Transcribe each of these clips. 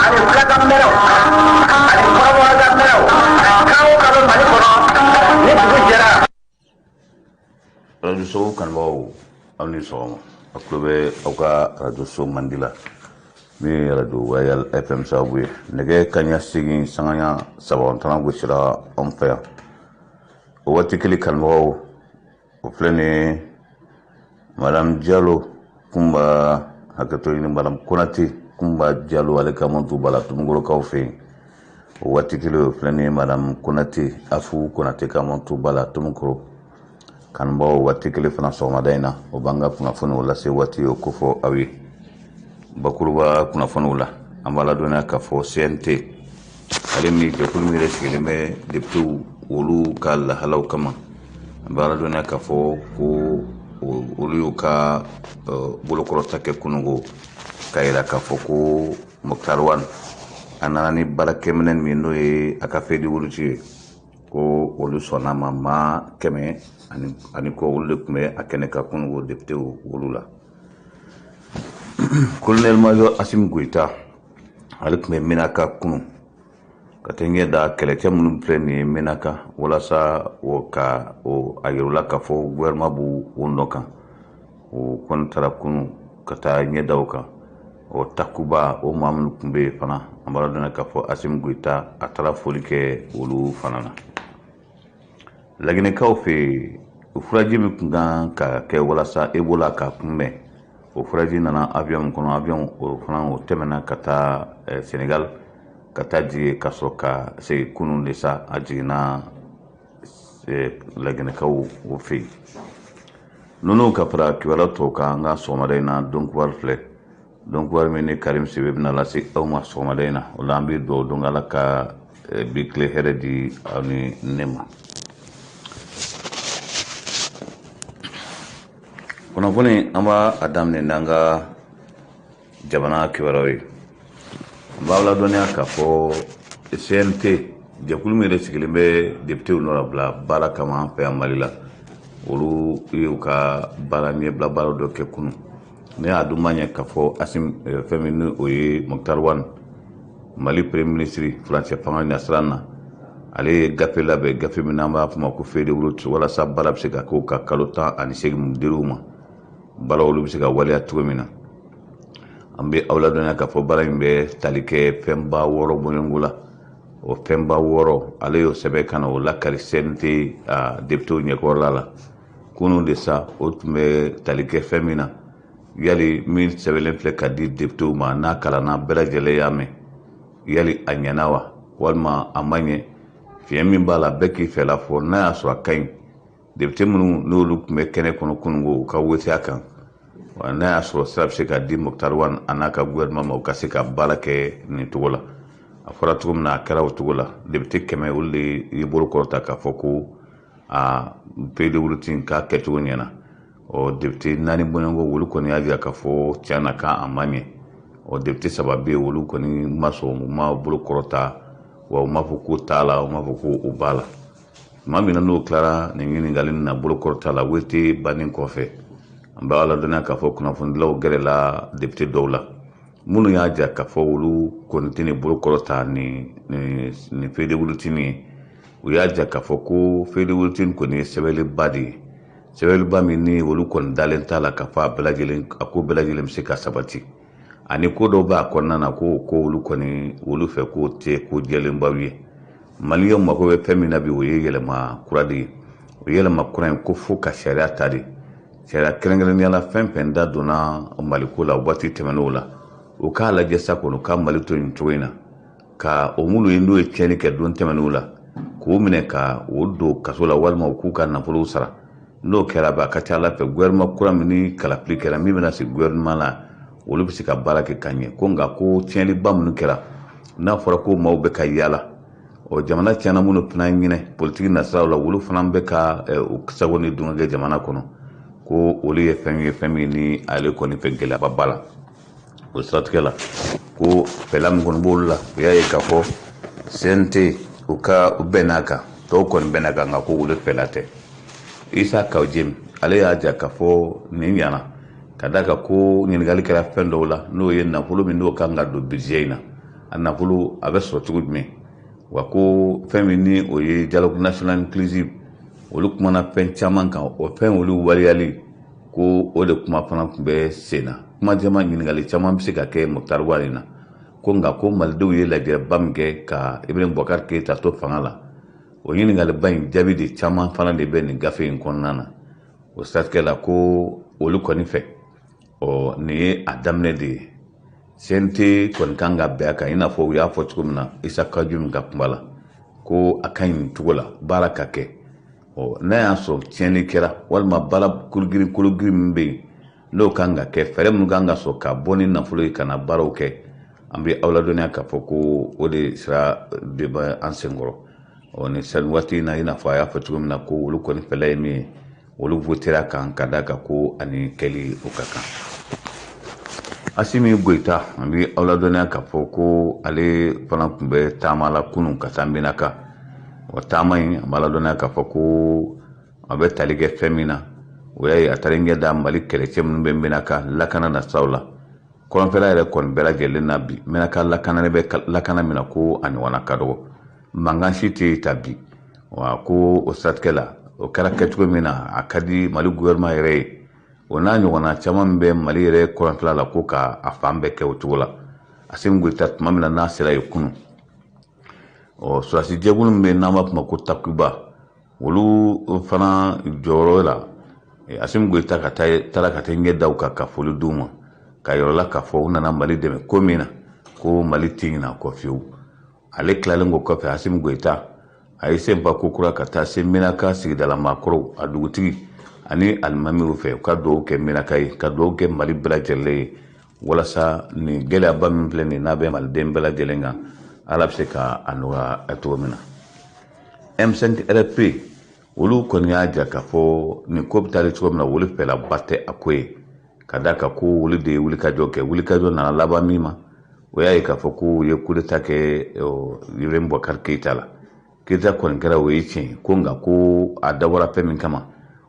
Ani fulakan mɛnnaw ani kɔrɔbɔrɔkan mɛnnaw, kan o kan bɛ Mali kɔnɔ ni dugu jɛra. Arajoso kanubagaw, aw ni sɔgɔma. A tulo bɛ aw ka arajoso mandi la, min ye Arajo Royal FM sababu ye. Nɛgɛ kaɲa 8 sanga 3 tana gosira anw fɛ yan. O waati kelen, kanubagaw, o filɛ nin ye Madame Jalo Kunba, hakɛto ɲini, Madame Konate Kunba Jalo, ale ka montre b'a la Tomikɔrɔkaw fɛ yen. O waati kelen, o filɛ nin ye Madame Konate Afu Konate ka montre b'a la Tomikɔrɔ. Kanubagaw, waati kelen fana, sɔgɔmada in na, o b'an ka kunnafoniw lase waati o kofɔ aw ye. Bakuruba kunnafoniw la, an b'a ladɔnniya k'a fɔ CNT, ale min jɛkulu min yɛrɛ sigilen bɛ députéw olu ka lahalaw kama, an b'a ladɔnniya k'a fɔ ko olu y'u ka bolokɔrɔta kɛ kununko, k'a yira k'a fɔ ko Moctar Ouane a nana ni baarakɛminɛ min, n'o ye a ka feuille de route ye, ko olu sɔnna ma. Maa 100 ani kɔ, olu de tun bɛ a kɛnɛ kan kununko, députéw olu la. Colonel major Assimi Goïta, ale tun bɛ Menaka kunun ka taa ɲɛ da kɛlɛcɛ minnu filɛ nin ye Menaka, walasa o ka o a yir'u la k'a fɔ gouvernement b'u o nɔ kan. O kɔni taara kunun ka taa ɲɛ da o kan. O Takuba, o maa minnu tun bɛ yen fana, an b'a dɔn k'a fɔ Assimi Goïta a taara foli kɛ olu fana na. Laginɛkaw fɛ yen, o furaji min tun kan ka kɛ walasa Ebola ka kunbɛn, o furaji nana avion min kɔnɔ, avion o fana o tɛmɛna ka taa Sénégal ka taa jigin, ka sɔrɔ ka segin kunun de sa, a jiginna Laginɛkaw o fɛ yen. Ninnu ka fara kibaruya tɔw kan an ka sɔgɔmada in na. Don kibaru filɛ, don kibaru min ni Karim Sibe bɛna lase aw ma sɔgɔmada in na. O la, an bɛ dugawu don Ala ka bi tile hɛrɛ di aw ni ne ma. Kunnafoni, an b'a a daminɛ n'an ka jamana kibaruyaw ye. N b'aw ladɔnniya k'a fɔ CNT, jɛkulu min yɛrɛ sigilen bɛ députéw nɔnabila baara kama an fɛ yan Mali la, olu y'u ka baara ɲɛbila baara dɔ kɛ kunun. Ne y'a dun ma ɲɛ k'a fɔ Assimi, fɛn min ni o ye Moctar Ouane, Mali premier ministre furancɛ fanga ɲɛsiran na, ale ye gafe labɛn, gafe min n'an b'a fɔ ma ko feuille de route, walasa baara bɛ se ka k'o ka kalo 18 mun dir'u ma, baara olu bɛ se ka waleya cogo min na. An bɛ aw ladɔnniya k'a fɔ baara in bɛ tali kɛ fɛnba 6 bɔɲɔgɔnko la. O fɛnba 6, ale y'o sɛbɛn ka na o lakali CNT a députéw ɲɛkɔrɔla la kunun de sa. O tun bɛ tali kɛ fɛn min na, yali min sɛbɛnlen filɛ ka di députéw ma, n'a kalanna, bɛɛ lajɛlen y'a mɛn, yali a ɲɛna wa walima a ma ɲɛ? Fiɲɛ min b'a la, bɛɛ k'i fɛla fɔ. N'a y'a sɔrɔ a ka ɲi, député minnu n'olu tun bɛ kɛnɛ kɔnɔ kununko, u ka wote a kan wa. N'a y'a sɔrɔ sira bɛ se ka di Moctar Ouane a n'a ka gouvernement ma, u ka se ka baara kɛ nin cogo la. A fɔra cogo min na, a kɛra o cogo la. Député 100, olu de ye bolo kɔrɔta k'a fɔ ko a feuille de route k'a kɛcogo ɲɛna. Ɔ, député 4 bɔɲɔgɔnko, olu kɔni y'a jira k'a fɔ tiɲɛ na k'a ma ɲɛ. Ɔ, député 3 bɛ yen, olu kɔni ma sɔn, u ma bolo kɔrɔta wa, u m'a fɔ ko t'a la, u m'a fɔ ko o b'a la. Tuma min na n'o tilara nin ɲininkali nin na bolo kɔrɔta la, wote bannen kɔfɛ, an b'a ladɔnniya k'a fɔ kunnafonidilaw gɛrɛla député dɔw la minnu y'a jira k'a fɔ olu kɔni tɛ nin bolo kɔrɔta ni feuille de route nin ye. U y'a jira k'a fɔ ko feuille de route kɔni ye sɛbɛnniba de ye, sɛbɛnniba min ni olu kɔni dalen t'a la k'a fɔ a bɛɛ lajɛlen, a ko bɛɛ lajɛlen bɛ se ka sabati, ani ko dɔw b'a kɔnɔna na ko olu kɔni olu fɛ k'o tɛ ko jɛlenbaw ye. Maliyɛnw mako bɛ fɛn min na bi, o ye yɛlɛma kura de ye. O yɛlɛma kura in, ko fo ka sariya ta de, sariya kɛrɛnkɛrɛnnenya la, fɛn fɛn da donna Maliko la waati tɛmɛnenw la, u k'a lajɛ sa kɔni, u ka Mali to nin cogo in na, ka o minnu ye n'o ye tiɲɛni kɛ don tɛmɛnenw la, k'o minɛ ka o don kaso la, walima u k'u ka nafolow sara. N'o kɛra, a ka ca Ala fɛ, gouvernement kura min ni kalafili kɛra, min bɛna sigi gouvernement la, olu bɛ se ka baara kɛ ka ɲɛ. Ko nka ko tiɲɛniba minnu kɛra, n'a fɔra ko maaw bɛ ka yaala, ɔ, jamana tiɲɛna, minnu fana ɲinɛ politiki nasiraw la, olu fana bɛ ka u sago ni dun kɛ jamana kɔnɔ, ko olu ye fɛn ye, fɛn min ni ale kɔni fɛ gɛlɛyaba b'a la. O siratigɛ la, ko fɛla min kɔni b'olu la, u y'a ye k'a fɔ CNT u ka u bɛnn'a kan, tɔw kɔni bɛnn'a kan, nka ko olu fɛla tɛ. Issa Kaou Djim, ale y'a jira k'a fɔ nin ɲana ka d'a kan ko ɲininkali kɛra fɛn dɔw la, n'o ye nafolo min n'o kan ka don budget in na. A nafolo a bɛ sɔrɔ cogo jumɛn? Wa ko fɛn min ni o ye dialogue national inclusif, olu kumana fɛn caman kan, o fɛn olu waleyali ko o de kuma fana tun bɛ sen na. Kuma caman, ɲininkali caman bɛ se ka kɛ Moctar Ouane na ko nka ko malidenw ye lajɛba min kɛ ka Ibrahim Boubacar Keita to fanga la, o ɲininkaliba in jaabi de caman fana de bɛ nin gafe in kɔnɔna na. O siratigɛ la, ko olu kɔni fɛ, ɔ nin ye a daminɛ de ye. CNT kɔni kan ka bɛn a kan, i n'a fɔ u y'a fɔ cogo min na Isa Kajum ka kuma la, ko a ka ɲi nin cogo la, baara ka kɛ. Ɔ n'a y'a sɔrɔ tiɲɛni kɛra walima baara kologiri kologiri min bɛ yen n'o kan ka kɛ, fɛɛrɛ minnu kan ka sɔrɔ ka bɔ ni nafolo ye ka na baaraw kɛ, an bɛ aw ladɔnniya k'a fɔ ko o de sira de bɛ an senkɔrɔ. Ɔ nin sani waati in na, i n'a fɔ a y'a fɔ cogo min na, ko olu kɔni fɛla ye min ye, olu votera kan ka d'a kan ko ani kɛli o ka kan. Asimi Goyita, an bɛ aw ladɔnniya k'a fɔ ko ale fana tun bɛ taama la kunun ka taa Menaka. O taama in, an b'a ladɔnniya k'a fɔ ko a bɛ tali kɛ fɛn min na, o y'a ye a taara ɲɛ da Mali kɛlɛcɛ minnu bɛ Menaka lakana nasaw la. Kɔrɔnfɛla yɛrɛ kɔni bɛɛ lajɛlen na bi, Menaka lakana bɛ lakana min na, ko a ɲɔgɔnna ka dɔgɔ, mankan si tɛ ta bi. Wa ko o siratigɛ la, o kɛra kɛcogo min na, a ka di Mali gouvernement yɛrɛ ye. O n'a ɲɔgɔnna caman min bɛ Mali yɛrɛ kɔrɔnfɛla la, ko ka a fan bɛɛ kɛ o cogo la. Asimi Goyita, tuma min na n'a sera yen kunun, ɔ sɔrɔdasi jɛkulu min bɛ yen n'an b'a fɔ ma ko Takuba, olu fana jɔyɔrɔ la, Asimi Goyita ka taa taara ka taa ɲɛ da u kan ka foli d'u ma, ka yɔrɔ la k'a fɔ u nana Mali dɛmɛ ko min na, ko Mali tɛ ɲinɛ a kɔ fiyewu. Ale tilalen kɔ kɔfɛ, Asimi Goyita a ye sen fa ko kura ka taa se Menaka sigidala maakɔrɔw, a dugutigi ani alimamiw fɛ, u ka dugawu kɛ Menaka ye, ka dugawu kɛ Mali bɛɛ lajɛlen ye, walasa nin gɛlɛyaba min filɛ nin n'a bɛ maliden bɛɛ lajɛlen kan, Ala bɛ se ka a nɔgɔya cogo min na. M5 RFP, olu kɔni y'a jira k'a fɔ nin ko bɛ taalen cogo min na, olu fɛlaba tɛ a ko ye, ka d'a kan ko olu de ye wulikajɔ kɛ. Wulikajɔ nana laban min ma, o y'a ye k'a fɔ ko u ye coup d'état kɛ Ibrahim Boubacar Keita la. Keita kɔni kɛra, o ye tiɲɛ ye, ko nka ko a dabɔra fɛn min kama,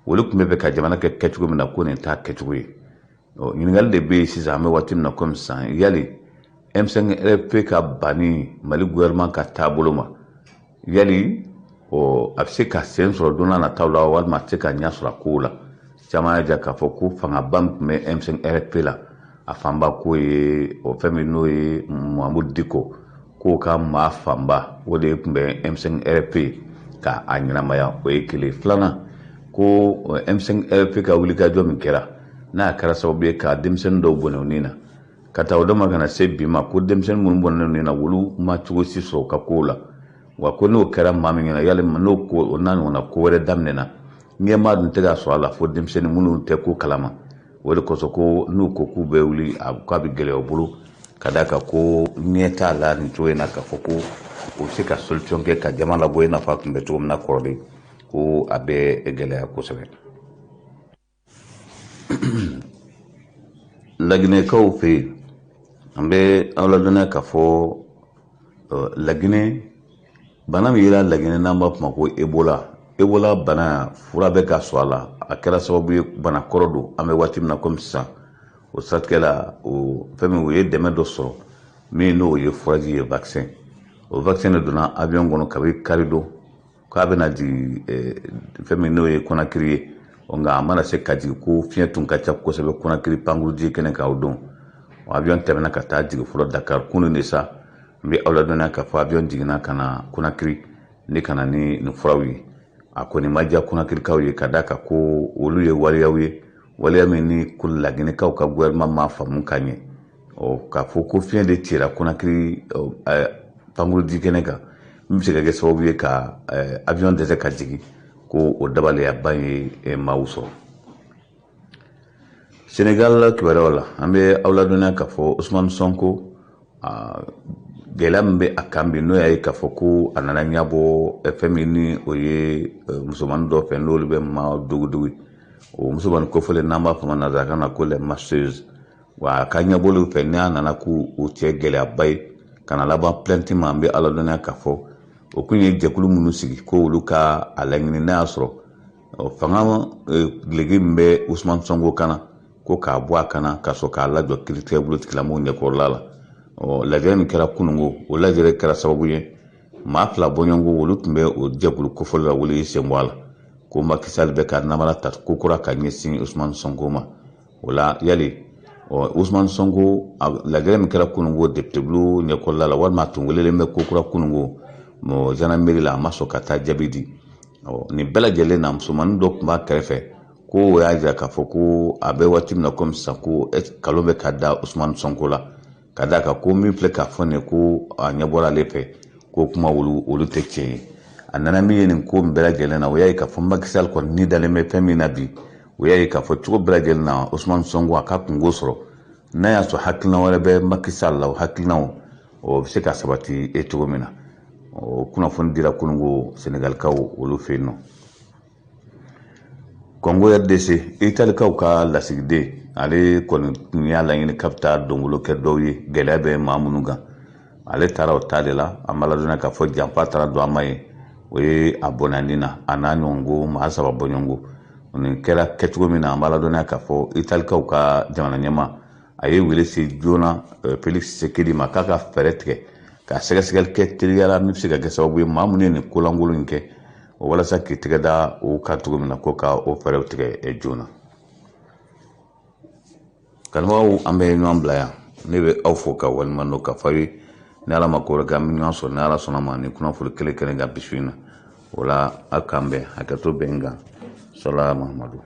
olu tun bɛ fɛ ka jamana kɛ kɛcogo min na, ko nin t'a kɛcogo ye. Ɔ ɲininkali de bɛ yen sisan, an bɛ waati min na komi sisan, yali M5 RFP ka banni Mali gouvernement ka taabolo ma, yali ɔ a bɛ se ka sen sɔrɔ don n'a nataw la, walima a tɛ se ka ɲɛ sɔrɔ a kow la? Caman y'a jira k'a fɔ ko fangaba min tun bɛ M5 RFP la, a fanba ko ye o fɛn min n'o ye Mamudu Diko, k'o ka maa fanba o de tun bɛ M5 RFP ka a ɲɛnamaya. O ye kelen. Filanan, ko M5 RFP ka wulikajɔ min kɛra, n'a kɛra sababu ye ka denmisɛnnin dɔw bɔnɛ u ni na, ka taa o dɔ ma ka na se bi ma, ko denmisɛnnin minnu bɔnɛ u ni na, olu ma cogo si sɔrɔ u ka kow la. Wa ko n'o kɛra maa min ɲɛna, yalima n'o ko o n'a ɲɔgɔnna ko wɛrɛ daminɛna, ɲɛmaa dun tɛ ka sɔrɔ a la fo denmisɛnnin minnu tɛ ko kalama. O de kosɔn ko n'u ko k'u bɛ wuli, a k'a bɛ gɛlɛya u bolo, ka d'a kan ko ɲɛ t'a la nin cogo in na k'a fɔ ko o bɛ se ka solution kɛ ka jama labɔ i n'a fɔ a tun bɛ cogo min na kɔrɔlen, ko a bɛ gɛlɛya kosɛbɛ. Laginɛkaw fɛ yen, an bɛ aw ladɔnniya k'a fɔ Laginɛ bana min yera Laginɛ n'an b'a fɔ ma ko Ebola. Ebola bana fura bɛ ka sɔrɔ a la, a kɛra sababu ye bana kɔrɔ don an bɛ waati min na komi sisan. O siratigɛ la, o fɛn min, u ye dɛmɛ dɔ sɔrɔ min n'o ye furaji ye, vaccin. O vaccin de donna avion kɔnɔ kabi kari don k'a bɛna jigin fɛn min n'o ye Conakry ye. Nka a mana se ka jigin, ko fiɲɛ tun ka ca kosɛbɛ Conakry pankurunjigi kɛnɛ kan o don. O avion tɛmɛna ka taa jigin fɔlɔ Dakar kunun de sa. N bɛ aw ladɔnniya k'a fɔ avion jiginna ka na Conakry ni ka na ni nin furaw ye. A kɔni ma diya Conakrykaw ye, ka d'a kan ko olu ye waleyaw ye, waleya min ni ko Laginɛkaw ka gouvernement m'a faamu ka ɲɛ. Ɔ k'a fɔ ko fiɲɛ de cira Conakry pankurunjigi kɛnɛ kan min bɛ se ka kɛ sababu ye ka avion dɛsɛ ka jigin, ko o dabaliyaba ye maaw sɔrɔ. Senegal kibaruyaw la, an bɛ aw ladɔnniya k'a fɔ Ousmane Sonko, gɛlɛya min bɛ a kan bi, n'o y'a ye k'a fɔ ko a nana ɲɛbɔ fɛn min ni o ye musomanin dɔ fɛ, n'olu bɛ maa dogodogo, o musomanin kofɔlen n'an b'a fɔ ma nanzarakan na ko les masseuses. Wa a ka ɲɛbɔliw fɛ, n'a nana k'u cɛ gɛlɛyaba ye ka na laban plainte ma, an bɛ ala dɔnniya k'a fɔ o kun ye jɛkulu minnu sigi ko olu ka a laɲini n'a y'a sɔrɔ fanga gileki min bɛ Ousmane Sonko kan na, ko k'a bɔ a kan na ka sɔrɔ k'a lajɔ kiiritigɛbolo tigilamɔgɔw ɲɛkɔrɔla la. Ɔ lajɛrɛ min kɛra kunungo, o lajɛrɛ kɛra sababu ye maa fila bɔɲɔgɔnko, olu tun bɛ o jɛkulu kofɔli la, wuli sen bɔ a la ko Macky Sall bɛ ka namara ta ko kura ka ɲɛsin Ousmane Sonko ma. O la yali, ɔ Ousmane Sonko, lajɛrɛ min kɛra kunungo député bulon ɲɛkɔrɔla la, walima a tun welelen bɛ ko kura kunungo mɔ gendarmerie la, a ma sɔn ka taa jaabi di. Ɔ nin bɛɛ lajɛlen na, musomanin dɔ tun b'a kɛrɛfɛ ko o y'a jira k'a fɔ ko a bɛ waati min na komi sisan, ko kalon bɛ ka da Ousmane Sonko la, ka d'a kan ko min filɛ k'a fɔ nin ye, ko a ɲɛ bɔra ale fɛ, ko kuma olu tɛ tiɲɛ ye. A nana min ye nin ko in bɛɛ lajɛlen na, o y'a ye k'a fɔ Macky Sall kɔni ni dalen bɛ fɛn min na bi, o y'a ye k'a fɔ cogo bɛɛ lajɛlen na Ousmane Sonko a ka kungo sɔrɔ. N'a y'a sɔrɔ hakilina wɛrɛ bɛ Macky Sall la, o hakilinaw o bɛ se ka sabati e cogo min na. O kunnafoni dira kununko Senegalikaw olu fɛ yen nɔ. Congo RDC, Italikaw ka lasigiden, ale kɔni tun y'a laɲini k'a bɛ taa dongolo kɛ dɔw ye, gɛlɛya bɛ maa minnu kan. Ale taara o ta de la, an b'a ladɔnniya k'a fɔ janfa taara don a ma ye, o ye a bɔnna na, a n'a ɲɔgɔnko maa saba bɔɲɔgɔnko. Nin kɛra kɛcogo min na, an b'a ladɔnniya k'a fɔ Italikaw ka jamana ɲɛmaa, a ye wele se joona Felix Tshisekedi ma k'a ka fɛɛrɛ tigɛ ka sɛgɛsɛgɛli kɛ teliyala min bɛ se ka kɛ sababu ye maa minnu ye nin kolankolon in kɛ, o walasa k'i tɛgɛ da o kan cogo min na, ko ka o fɛɛrɛw tigɛ joona. Kanubagaw, an bɛ ɲɔgɔn bila yan. Ne bɛ aw fo ka waleɲuman dɔn ka fɔ aw ye. Ni Ala ma ko wɛrɛ kɛ, an bɛ ɲɔgɔn sɔrɔ ni Ala sɔnna ma nin kunnafoni kelen kelen kan bi su in na. O la, aw k'an bɛn, hakɛto bɛ n kan. Sɔla Mahamadu.